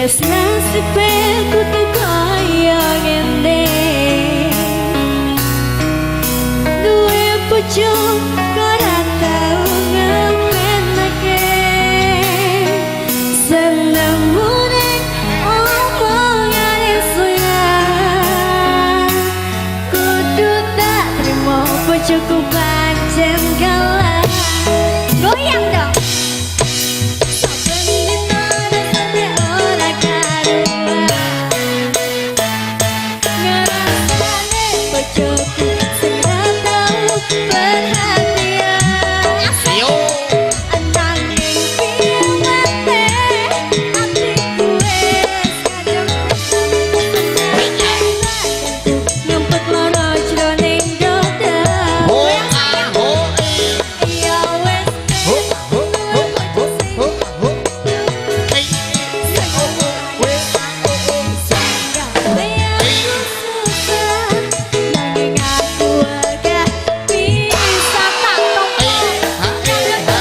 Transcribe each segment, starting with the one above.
Wis nasibe kudu kaya ngene. Duwe bojo ora tau ngepenake. Seneng mune omongane suyan. Kudu tak trimo bojoku pancen kalah. Goyang dong. Saben dina rasane ora karuan. Ngrasane bojoku sing ra tau perhatian. Yo. Ananging kiamate atiku wis kadung ngumpet lara jroning dada. Ho ah ho eh. Ya wis Ho ho ho ho ho ho. Hey. Ya oh oh we ah oh oh sa. Gawe aku susah, nanging aku gak bisa tak tompo. Ha eh ha eh ha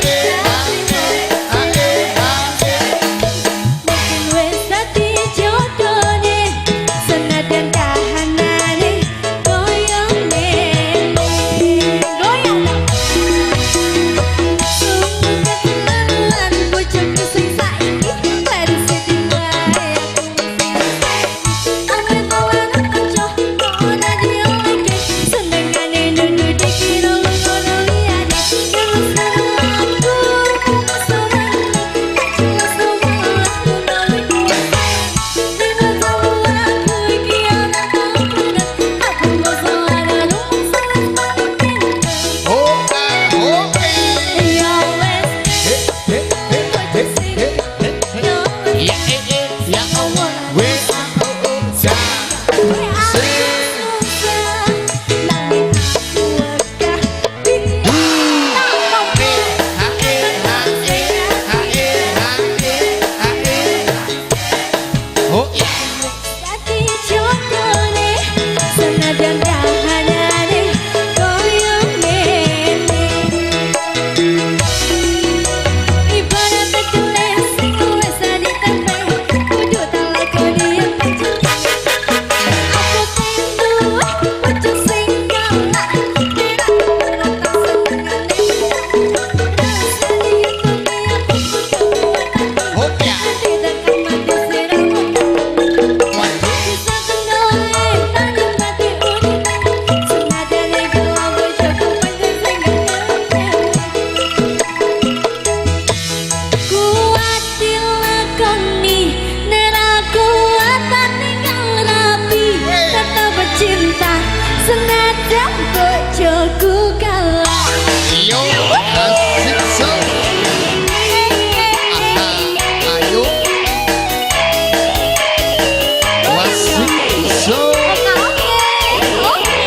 eh ha eh ha eh ha eh. Mungkin wis dadi jodone, senajan kahanane koyo ngene. Goyang dong. Sungguh keterlaluan bojoku sing saiki, kleru sithik wae aku mesti ngerti. Awet awan kanca kok ora dielingke, senengane nuduh dikira ngono liyane. Ngelus karo aku, seneng gak jelas malah ngono kuwasane. Dina tau aku iki ora tau bener, aku mosok ora rumangsa wis paling pinter. Ho ah ho eh. Ya wis He he he he he he he. ya wis Ya eh eh ya oh we ah oh oh sa. Se. Susah, nanging aku gak bisa tak tompo. Ha eh ha eh ha eh ha eh ha eh. Ho ya. Dadi jodone, senajan kahanane koyo ngene. Ibarat keles sing wis ditempe, kudu tak lakoni yen pancen. Aku sing duwe bojo sing galak, nek ora tak senengane rasane ngetune aku kudu Ho ya. tidak mati sirahmu. Waduh. Bisa tenggelam nikmati urip, senajan galau bojoku pancen sing gak kuat dilakoni, nek ra kuat tak tinggal rabi. Tetep cinta senajan bojoku kalah. Yo asik so. Aha, ayo. Wasik so. Oke, oke.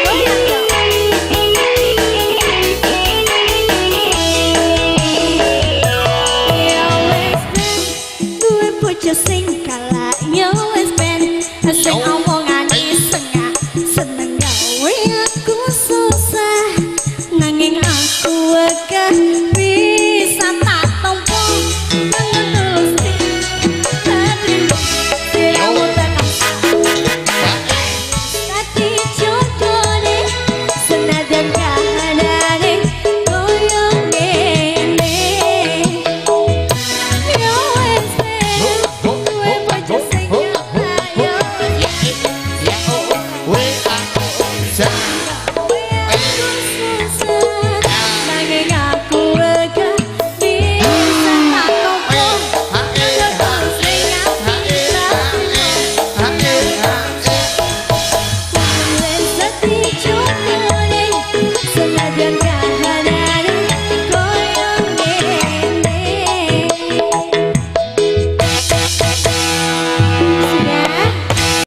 Goyang dong. Ya wis ben duwe bojo sing kalah, ya wis ben sing omong